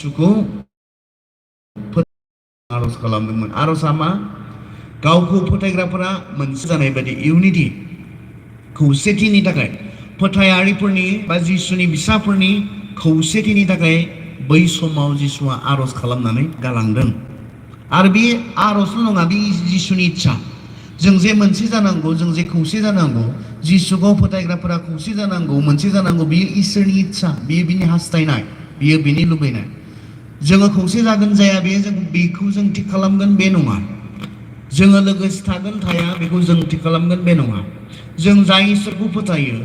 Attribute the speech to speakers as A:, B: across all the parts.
A: जिसुखौ आरज खालामदोंमोन। आरजआ मा? गावखौ फोथायग्राफोरा मोनसे जानाय बायदि इउनिटि खौसेथिनि थाखाय फोथायारिफोरनि बा जिसुनि बिसाफोरनि खौसेथिनि थाखाय बै समाव जिसुआ आरज खालामनानै गालांदों। आरो बे आरजल' नङा, बे जिसुनि इच्छा। जों जे मोनसे जानांगौ, जों जे खौसे जानांगौ, जिसुखौ फोथायग्राफोरा खौसे जानांगौ, मोनसे जानांगौ, बेयो इसोरनि इच्छा, बेयो बिनि हास्थायनाय, बेयो बिनि लुबैनाय। जोङो खौसे जागोन जाया बेखौ जों थिग खालामगोन बे नङा। जोङो लोगोसे थागोन थाया बेखौ जों थिग खालामगोन बे नङा। जों जाय इसोरखौ फोथायो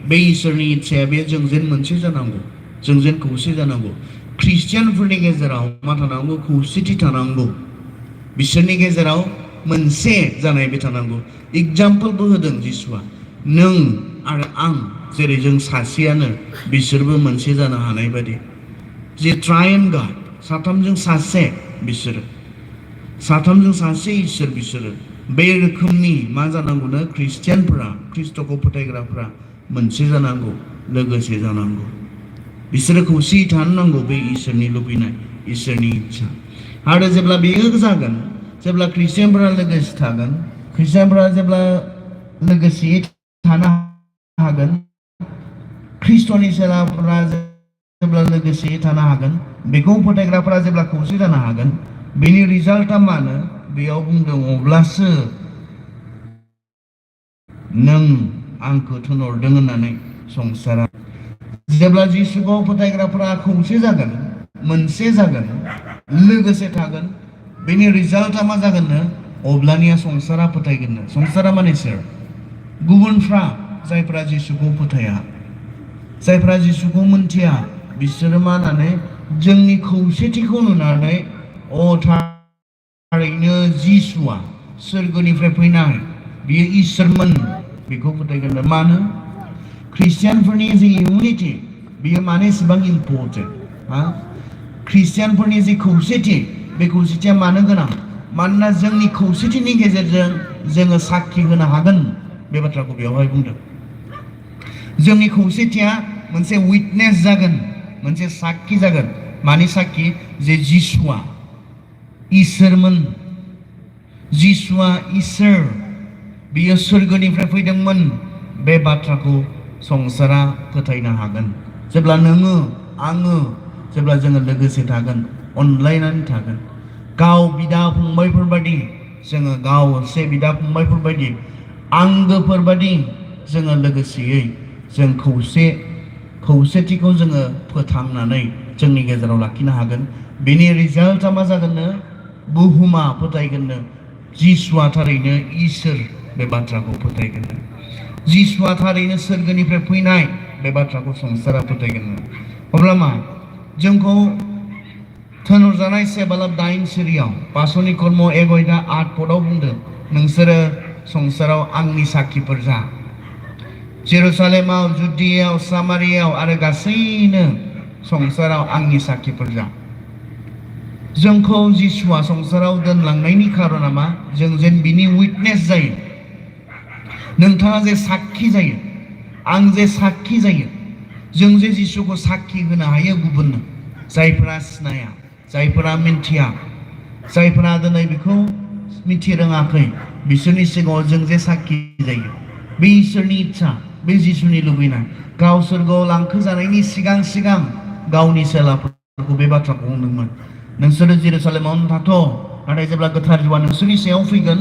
A: बे इसोरनि इच्छाया बे जों जेन मोनसे जानांगौ, जों जेन खौसे जानांगौ। ख्रिस्टियानफोरनि गेजेराव मा थानांगौ? खौसेथि थानांगौ। बिसोरनि गेजेराव मोनसे जानाय बे थानांगौ। एग्जाम्पलबो होदों जिसुआ, नों आरो आं जेरै जों सासेयानो बिसोरबो मोनसे जानो हानाय बायदि। जे ट्रायन गड, साथामजों सासे बिसोरो, साथामजों सासे इसोर बिसोरो। बे रोखोमनि मा जानांगौनो? ख्रिस्टियानफोरा, ख्रिस्ट'खौ फोथायग्राफोरा मोनसे जानांगौ, लोगोसे जानांगौ। बिसोरो खौसेयै थानो नांगौ। बे इसोरनि लुबैनाय, इसोरनि इच्छा। आरो जेब्ला बेयो जागोन, जेब्ला ख्रिस्टियानफोरा लोगोसे थागोन, ख्रिस्टियानफोरा जेब्ला लोगोसेयै थानो हागोन, ख्रिस्ट'नि सेलाफोरा जेब्ला लोगोसेयै थानो हागोन, बेखौ फोथायग्राफोरा जेब्ला खौसे जानो हागोन, बेनि रिजाल्टआ मानो? बेयाव बुंदों, अब्लासो नों आंखौ थिनहरदों होननानै संसारा। जेब्ला जिसुखौ फोथायग्राफोरा खौसे जागोन, मोनसे जागोन, लोगोसे थागोन, बेनि रिजाल्टआ मा जागोननो? अब्लानिया संसारा फोथायगोननो। संसारा माने सोर? गुबुनफ्रा, जायफ्रा जिसुखौ फोथाया, जायफ्रा जिसुखौ मोनथिया, बिसोरो मा होननानै? जोंनि खौसेथिखौ नुनानै, थारैनो जिसुआ सोरगोनिफ्राय फैनाय, बियो इसोरमोन, बेखौ फोथायगोन। मानो? ख्रिस्टियानफोरनि जि इउनिटि, बियो मानो एसेबां इम्परटेन्ट? ख्रिस्टियानफोरनि जि खौसेथि, बे खौसेथिया मानो गोनां? मानोना जोंनि खौसेथिनि गेजेरजों जोङो साखि होनो हागोन। बे बाथ्राखौ बेवहाय बुंदों। जोंनि खौसेथिया मोनसे उइटनेस जागोन, मोनसे साखि जागोन। मानि साखि? जे जिसुआ इसोरमोन, जिसुआ इसोर, बियो सोरगोनिफ्राय फैदोंमोन। बे बाथ्राखौ संसारा फोथायनो हागोन। जेब्ला नोङो आङो, जेब्ला जोङो लोगोसे थागोन, अनलायनानै थागोन, गाव बिदा फंबायफोर बायदि, जोङो गाव से बिदा फंबायफोर बायदि, आंगोफोर बायदि जोङो लोगोसेयै जों खौसेथिखौ जोङो फोथांनानै जोंनि गेजेराव लाखिनो हागोन। बेनि रिजाल्टआ मा जागोननो? बुहुमा फोथायगोननो, जिसुआ थारैनो इसोर, बे बाथ्राखौ फोथायगोननो। जिसुआ थारैनो सोरगोनिफ्राय फैनाय, बे बाथ्राखौ संसारा फोथायगोननो। अब्ला मा? जोंखौ थिनहरजानाय से बालाब 9 सिरियाव पासनि कर्म 1:8 बुंदों, नोंसोरो संसाराव आंनि साखिफोर जा। जेरुसालेमाव, जुदियाव, सामारियाव आरो गासैनो संसाराव आंनि साखिफोर जा। जोंखौ जिसुआ संसाराव दोनलांनायनि खारना मा? जों जेन बिनि उइटनेस जायो। नोंथाङा जे साखि जायो, आं जे साखि जायो, जों जे जिसुखौ साखि होनो हायो गुबुननो, जायफोरा सिनाया, जायफोरा मिन्थिया, जायफोरा दिनै बेखौ मिथिरोङाखै, बिसोरनि सिगाङाव जों जे साखि जायो। बे इसोरनि इच्छा, बे जिसुनि लुबैनाय। गाव सोरगोआव लांखो जानायनि सिगां सिगां गावनि सेलाफोरखौ बे बाथ्राखौ बुंदोंमोन, नोंसोरो जेरुसालेमावनो थाथ', नाथाय जेब्ला गोथार जिउआ नोंसोरनि सायाव फैगोन,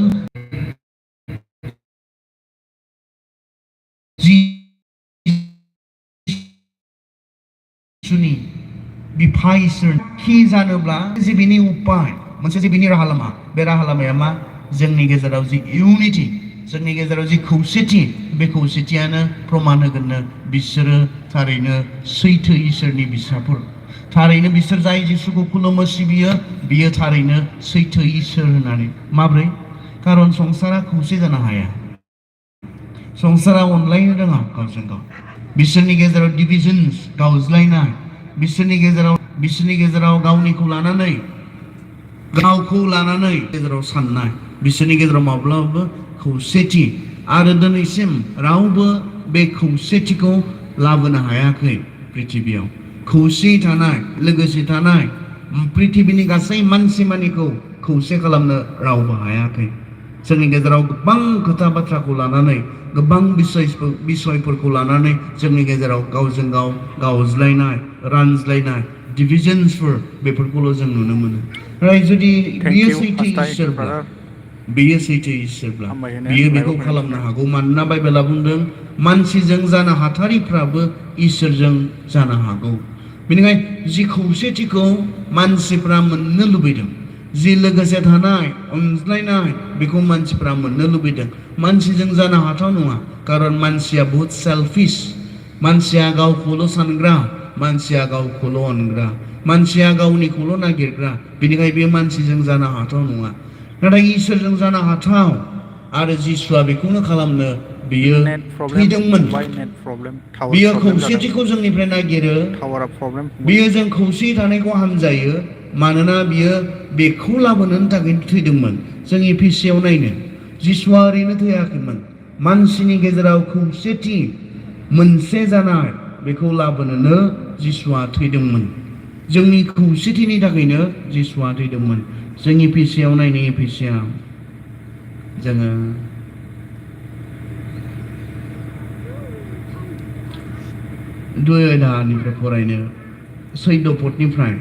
A: जिसुनि बिफा इसोर खि जानोब्ला जे बिनि उपाय, मोनसे जे बिनि राहा लामा, बे राहा लामाया मा? जोंनि गेजेराव जि इउनिटि, जोंनि गेजेराव जि खौसेथि, बे खौसेथियानो प्रमान होगोननो बिसोरो थारैनो सैथो इसोरनि बिसाफोर। थारैनो बिसोर जाय जिसुखौ खुलुमो सिबियो, बियो थारैनो सैथो इसोर होननानै। माब्रै? खारन संसारा खौसे जानो हाया, संसारा अनलायनो रोङा गावजों गाव। बिसोरनि गेजेराव डिभिजन्स, गावज्लायनाय, बिसोरनि गेजेराव गावनिखौ लानानै, गावखौ लानानै गेजेराव साननाय, बिसोरनि गेजेराव माब्लाबाबो खौसेथि, आरो दिनैसिम रावबो बे खौसेथिखौ लाबोनो हायाखै। प्रिथिबियाव खौसे थानाय, लोगोसे थानाय, पृथिबिनि गासै मानसि मानिखौ खौसे खालामनो रावबो हायाखै जोंनि गेजेराव गोबां खोथा बाथ्राखौ लानानै गोबां बिसयफोरखौ लानानै जोंनि गेजेराव गावजों गाव गावज्लायनाय रानज्लायनाय डिभिजन्सफोर बेफोरखौल' जों नुनो मोनो नाथाय जुदि बियो सैथो इसोरब्ला बियो सैथो इसोरब्ला बियो बेखौ खालामनो हागौ मानोना बाइबेला बुंदों मानसिजों जानो हाथारिफ्राबो इसोरजों जानो हागौ बेनिखायनो जि खौसेथिखौ मानसिफ्रा मोननो लुबैदों जि लोगोसे थानाय अनज्लायनाय बेखौ मानसिफ्रा मोननो लुबैदों मानसिजों जानो हाथाव नङा खारन मानसिया बहुत सेल्फिश मानसिया गावखौल' सानग्रा मानसिया गावखौल' अनग्रा मानसिया गावनिखौल' नागिरग्रा बेनिखायनो बे मानसिजों जानो हाथाव नङा नाथाय इसोरजों जानो हाथाव आरो जिसुआ बेखौनो खालामनो बियो थैदोंमोन बियो खौसेथिखौ जोंनिफ्राय नागिरो बियो जों खौसे थानायखौ हामजायो मानोना बियो बेखौ लाबोनो थाखाय थैदोंमोन जों एफिसियाव नायनो जिसुआ ओरैनो थैयाखैमोन मानसिनि गेजेराव खौसेथि मोनसे जानाय बेखौ लाबोनोनो जिसुआ थैदोंमोन जोंनि खौसेथिनि थाखायनो जिसुआ थैदोंमन जों एफिसियाव नायनो एफिसियाव जोङो दुइ आयदानिफ्राय फरायनो 14 पदनिफ्राय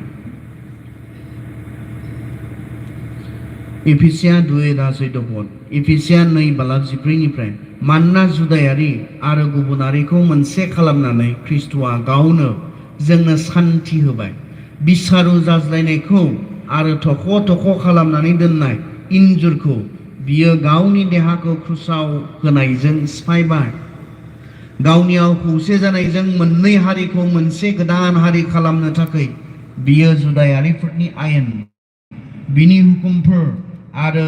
A: एफिसिया 2 आयदा 14 पद एफिसिया 2 बालाब 14निफ्राय मानोना जुदायारि आरो गुबुनारिखौ मोनसे खालामनानै ख्रिस्ट'आ गावनो जोंनो सान्थि होबाय बिसारु जाज्लायनायखौ आरो थख' थख' खालामनानै दोननाय इन्जुरखौ बियो गावनि देहाखौ क्रुसाव होनायजों सिफायबाय गावनियाव खौसे जानायजों मोननै हारिखौ मोनसे गोदान हारि खालामनो थाखाय बियो जुदायारिफोरनि आयेन बिनि हुकुमफोर आरो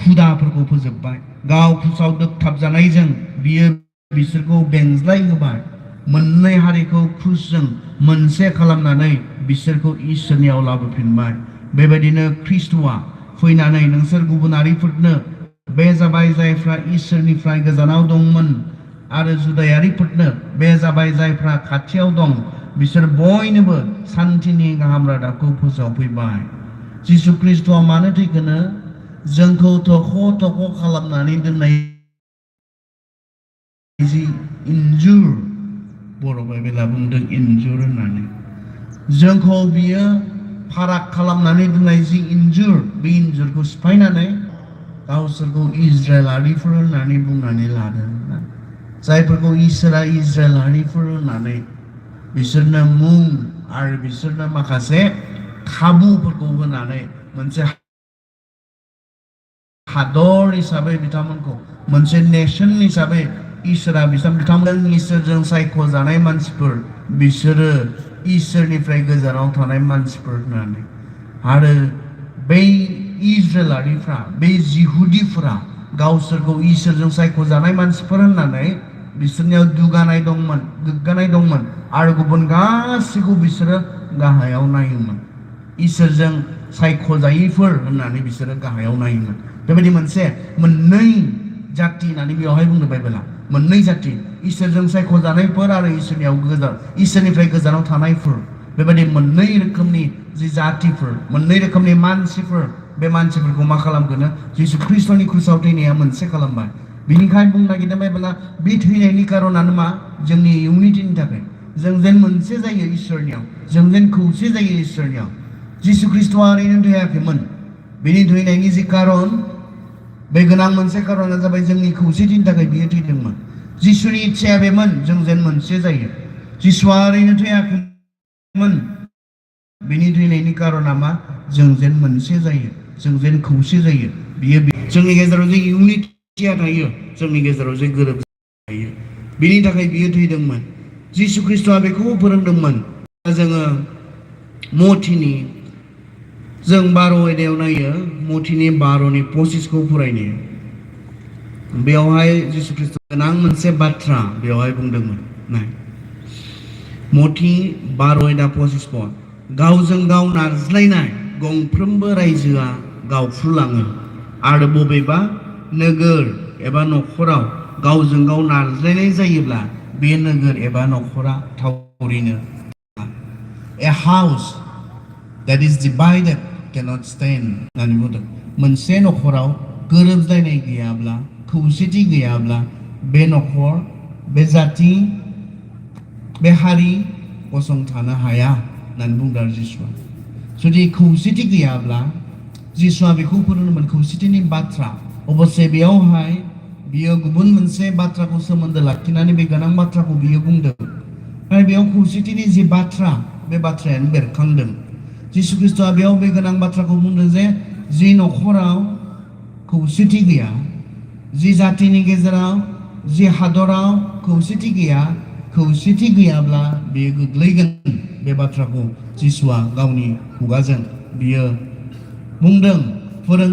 A: हुदाफोरखौ फोजोबबाय गाव क्रुसाव दोगथाबजानायजों बियो बिसोरखौ बेंज्लाय होबाय मोननै हारिखौ क्रुसजों मोनसे खालामनानै बिसोरखौ इसोरनियाव लाबोफिनबाय बेबायदिनो ख्रिस्ट'आ फैनानै नोंसोर गुबुनारिफोरनो बे जाबाय जायफ्रा इसोरनिफ्राय गोजानाव दंमोन आरो जुदायारिफोरनो बे जाबाय जायफ्रा खाथियाव दं बिसोर बयनोबो सान्थिनि गाहाम रादाबखौ फोसावफैबाय जिसु ख्रिस्ट'आ मानो थैखोनो जोंखौ थख' थख' खालामनानै दोननाय जि इन्जुर बर' बाइबेला बुंदों इन्जुर होननानै जोंखौ बियो फाराग खालामनानै दोननाय जि इन्जुर बे इन्जुरखौ सिफायनानै गावसोरखौ इजराइलारिफोर होननानै बुंनानै लादों जायफोरखौ इसोरा इजराइलारिफोर होननानै बिसोरनो मुं आरो बिसोरनो माखासे खाबुफोरखौ होनानै मोनसे हादर हिसाबै बिथांमोनखौ मोनसे नेशन हिसाबै इसोरा बिथांमोन इसोरजों सायख'जानाय मानसिफोर बिसोरो इसोरनिफ्राय गोजानाव थानाय मानसिफोर होननानै आरो बै इजराइलारिफ्रा बै जिहुदिफोरा गावसोरखौ इसोरजों सायख'जानाय मानसिफोर होननानै बिसोरनियाव दुगानाय दंमोन गोग्गानाय दंमोन आरो गुबुन गासैखौ बिसोरो गाहायाव नायोमोन इसोरजों सायख'जायैफोर होननानै बिसोरो गाहायाव नायोमोन बेबायदि मोनसे मोननै जाति होननानै बेवहाय बुंदों बाइबेला मोननै जाति इसोरजों सायख'जानायफोर आरो इसोरनिफ्राय गोजानाव थानायफोर बेबायदि मोननै रोखोमनि जि जातिफोर मोननै रोखोमनि मानसिफोर बे मानसिफोरखौ मा खालामगोनो जिसु ख्रिस्ट'नि क्रुसाव थैनाया मोनसे खालामबाय बिनिखायनो बुंनो नागिरदों बाइबेला बे थैनायनि कारनानो मा जोंनि इउनिटिनि थाखाय जों जेन मोनसे जायो इसोरनियाव जों जेन खौसे जायो इसोरनियाव जिसु ख्रिस्ट'आ ओरैनो थैयाखैमोन बेनि थैनायनि जि कारन बे गोनां मोनसे कारना जाबाय जोंनि खौसेथिनि थाखाय बियो थैदोंमोन जिसुनि इच्छाया बेमोन जों जेन मोनसे जायो जिसुआ ओरैनो थैयाखैमोन बेनि थैनायनि कारना मा जों जेन मोनसे जायो जों जेन खौसे जायो बियो जोंनि गेजेराव जे इउनिटिया थायो जोंनि गेजेराव जे गोरोब थायो बिनि थाखाय बियो थैदोंमोन जिसु ख्रिस्ट'आ बेखौ फोरोंदोंमोन जोङो मथिनि जों 12 आयदायाव नायो मथिनि 12नि 25खौ फरायनो बेवहाय जिसु ख्रिस्ट' गोनां मोनसे बाथ्रा बेवहाय बुंदोंमोन नाय मथि 12 आयदा 25 पद गावजों गाव नारज्लायनाय गंफ्रोमबो रायजोआ गावफ्रुलाङो आरो बबेबा नोगोर एबा न'खराव गावजों गाव नारज्लायनाय जायोब्ला बे नोगोर एबा न'खरा थावरिनो A house that is divided cannot stand होननानै बुंदों मोनसे नखराव गोरोबलायनाय गैयाब्ला खौसेथि गैयाब्ला बे नखर बे जाति बे हारि गसंथानो हाया होननानै बुंदों आरो जिसुआ जुदि खौसेथि गैयाब्ला जिसुआ बेखौ फोरोंदोंमोन खौसेथिनि बाथ्रा अबसे बेयावहाय बियो गुबुन मोनसे बाथ्राखौ सोमोन्दो लाखिनानै बे गोनां बाथ्राखौ बियो बुंदों आरो बेयाव खौसेथिनि जि बाथ्रा बे बाथ्रायानो बेरखांदों जिसु ख्रिस्ट'आ बेयाव बे गोनां बाथ्राखौ बुंदों जे जि नखराव खौसेथि गैया जि जातिनि गेजेराव जि हादराव खौसेथि गैया खौसेथि गैयाब्ला बेयो गोग्लैगोन बे बाथ्राखौ जिसुआ गावनि खुगाजों बियो बुंदों फोरों